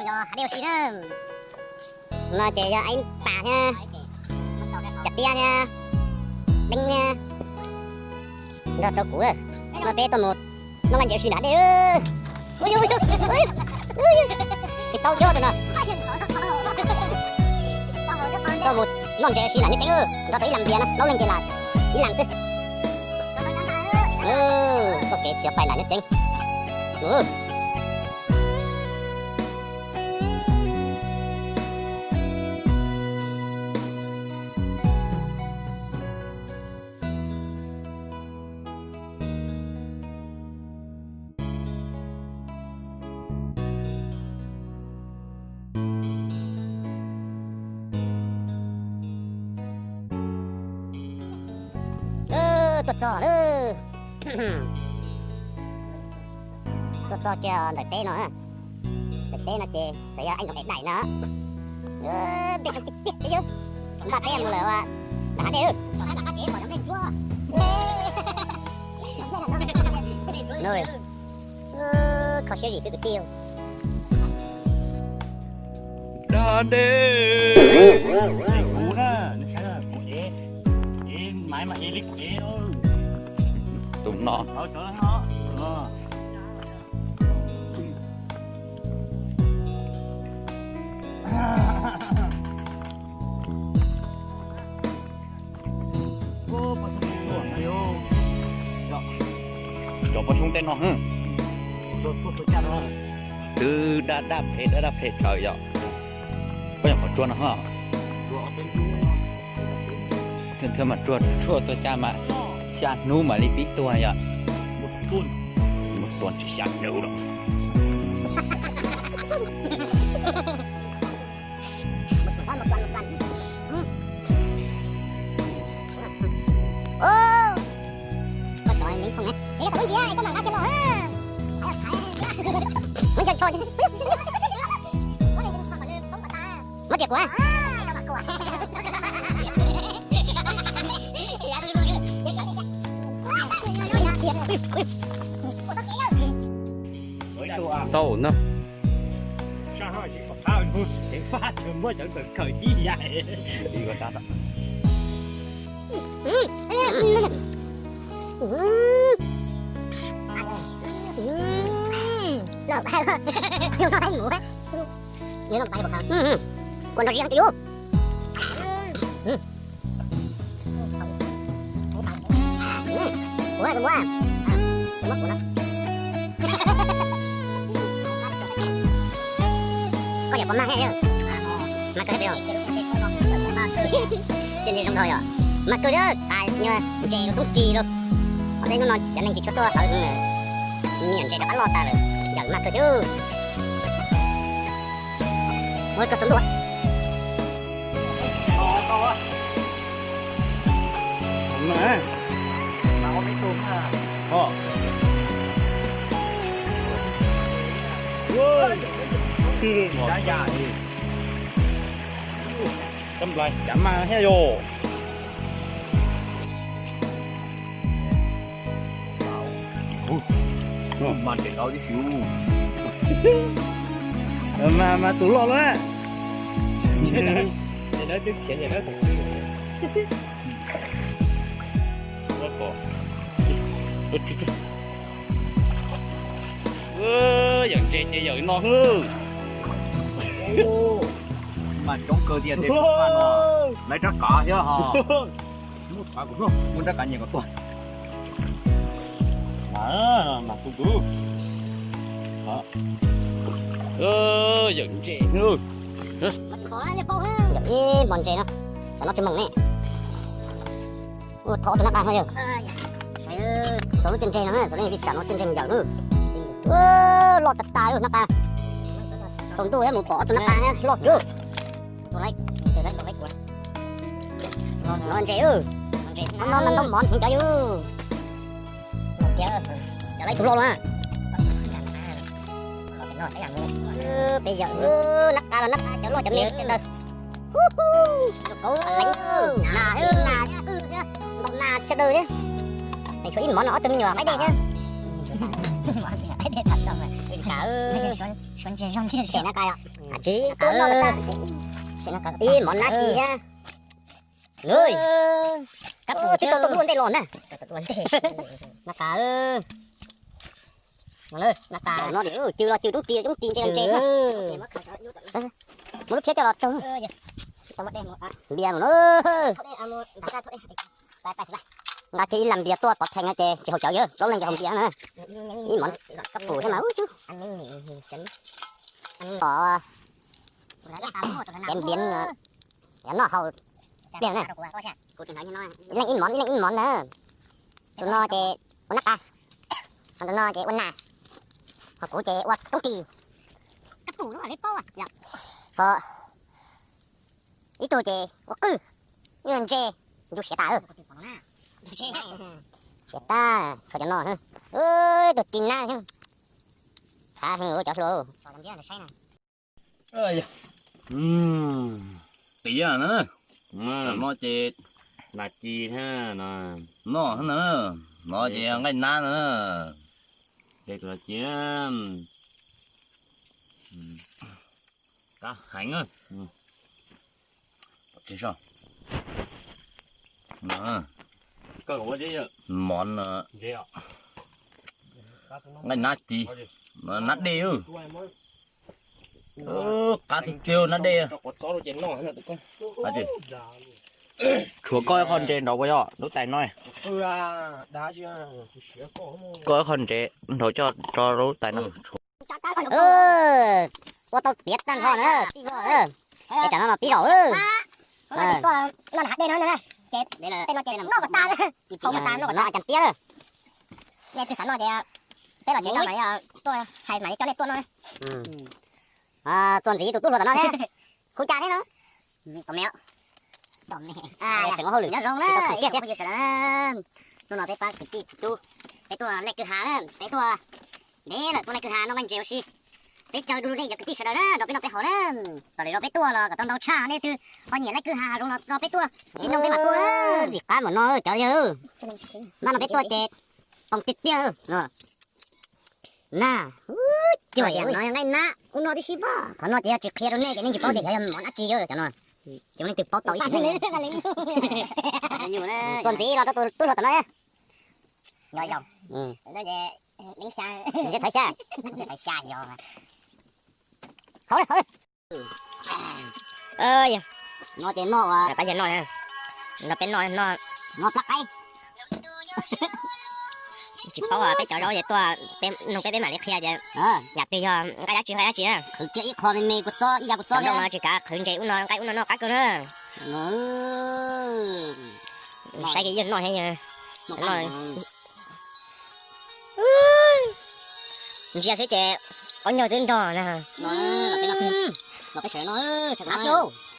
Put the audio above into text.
Cov hav dej ua si na. No ces yog Aib Pas thiab, Cam Tiab thiab, Deeb thiab, nrog rau kuv lawm. No peb tuaj mus noj ntses ua si nram dej. Tsis tau cuab tus no. Tuaj mus noj ntses ua si nram Nyob Ceeb, nrog rau ib leeg npias no, plaub leeg ces lam ib leeg xwb. Txoj kev txiav pais nram Nyob Ceeb. Tuaj txog lawm. Tuaj txog kiag ntawm teb no. Ntawm teb no ces txawm yog Aib Ntxoov Ev Daim no. Npej tiag tiag yawg, npaj teb mus lawm ua ntawm hav dej. Kho siab zim xwb kwv tij. Dab dej. Kuv na, kuv ev, ev maiv mas ev li kuv ev. Tus no. Cov poj xyoob tej no, twb daj daj phem daj daj phem tsawv yom. Koj nyuam qhuav tsuag no ho. Thiab mas tsuag tshuaj tuag caj mas xya hnub mam li pib tuag yom. Muaj tuag tsis xya hnub los. Muab riam kuv. Tau no. Kua nrog ziab twj yub. Ua tus muab, tus muab kuv no. Koj yam puas mag thiab? Mag kawg thiab peb os. Txiaj ntsig zoo dhau yom. Mag kawg thiab, tas nyuag ntses rau roob ris lauj. Qhov tej hnub no cov neeg tsis tshua tuaj hlawv, niam ntses rov qab loj tas lawm, yawm mag kawg thiab. Ua tso tsav ntua. Cov mas thiab yom. Mas tus loj lawm. Yawm ntses ces yawm no xwb. Mas coob kawg tiag tej no, lawv rab qav thiab ho. Muab rab qav nyiam kom tuag. Mas tus tus. Yawm ntses. Yawm ib hmo ntses no, cov no tsis moos ne. Ua thov tus nab qa no yog. Xav lub tiaj ntseg no, xav lub tiaj ntseg no, tiaj ntseg mus yawm na. Loj tas tas lub nab qa. Tsaus ntuj thiab mus pom ob tug nab qa thiab loj kawg. No ntses, no ntau mov heev cov yus. Cov lawv tus loj na. Peb yawm nab qa los nab qa cov loj cov me sawv daws. Kauv leev nas, nas thiab, ntaus nas sawv daws thiab. Tshuav ib mov no ob tug me nyuam qaib dej thiab. Kav, ib mov nab ci thiab. Kab pum thiab tau tuaj muaj ntej los na. Na kav, na kav no cw los cw roob ris, roob ris ntse ntse. Muab lub phiab coj los tsaug. Npias mus na. Nqa kiag ib lam npias tuaj pov rhees no ces tsis haus cawv, yog plaub leeg ces haus npias na. Ib mov kab pum thiab mas ub tsuj. Os, kev npias, yav noj haus pliag na. Ib leeg ib mov, ib leeg ib mov na. Tus no ces ua nab qa, ho tus no ces ua nas, ho kuv ces ua roob ris. Ho ib tug ces ua qwj, ntse, ncu siav tas. Siav tas, tshuav cov no, tus ci nab, khav heev cov hluas. Piav na, no ces nas ci thiab, noj thiab na, no ces nqaij nab na. Qab heev. Mov, nqaij nab ci, nab dej. Qab tiag tiag nab dej. Tshuav koj ib qho ntses nraud puas yog lub tais no? Koj ib qho ntses nraud coj tso lub tais no. Ua tau piav tag nrho na, tij vog. Es tam no no pib zaum. Noj hav dej no, ces tej no ces noj kom tas, noj kom tas, noj kom tas tiab. Nej twg xav noj ces peb los tsev no mas tuaj, hais mas coj nej tuaj noj. Tuaj ntxiv tus tub hluas tom no thiab, khu ca thiab no. Tseem ua hauj lwm nyob zoo na, tsis tau khwv kiag thiab. Hnub no peb pab kwv tij txiv tub, peb tuaj laij kwj ha na, peb tuaj ntev lawm, tuaj laij kwj ha noj nqaij ntses ua si. Peb caw du lug nej cov kwv tij sawv daws na, nrog peb noj peb haus na. Los lwm zaus peb tuaj los kom tau ntau tshaj, nej twg ho nyiam laij kwj ha hav zoov los nrog peb tuaj, sib nrog peb mam tuaj. Ntxim qab npaum no cov yawg, npaj no peb tuaj ces toom tiag tiag. Na, cuaj yam no nqaij nab ub no tib si pob. Qhov no ces yog tsis qhia rau nej ces nej tsis paub tias xyov yog mov dab tsi cov no. Ces leej twg paub tau ib sim neej. Tuaj ntxiv los rau tus tub hluas tom no. Ntshe thaiv xya, ntshe thaiv xya yog. Hauv, hauv. No ces noj, pab yawg noj, nrog peb noj, noj plab qaib. Tsis paub peb cov zaub ces tuaj, peb nug peb, peb mam li qhia tias yam twg yog nqaij dab tsi, nqaij dab tsi na. Qhwv kiag ib qho me me kua txob, ib yav kua txob, cov nplooj no tsis kav qhwv ntses ub no nqaij ub no noj qab kawg na. Saib kiag yawg noj thiab yawg noj. Ntsia xwb ces ob nyuag twb nrog na.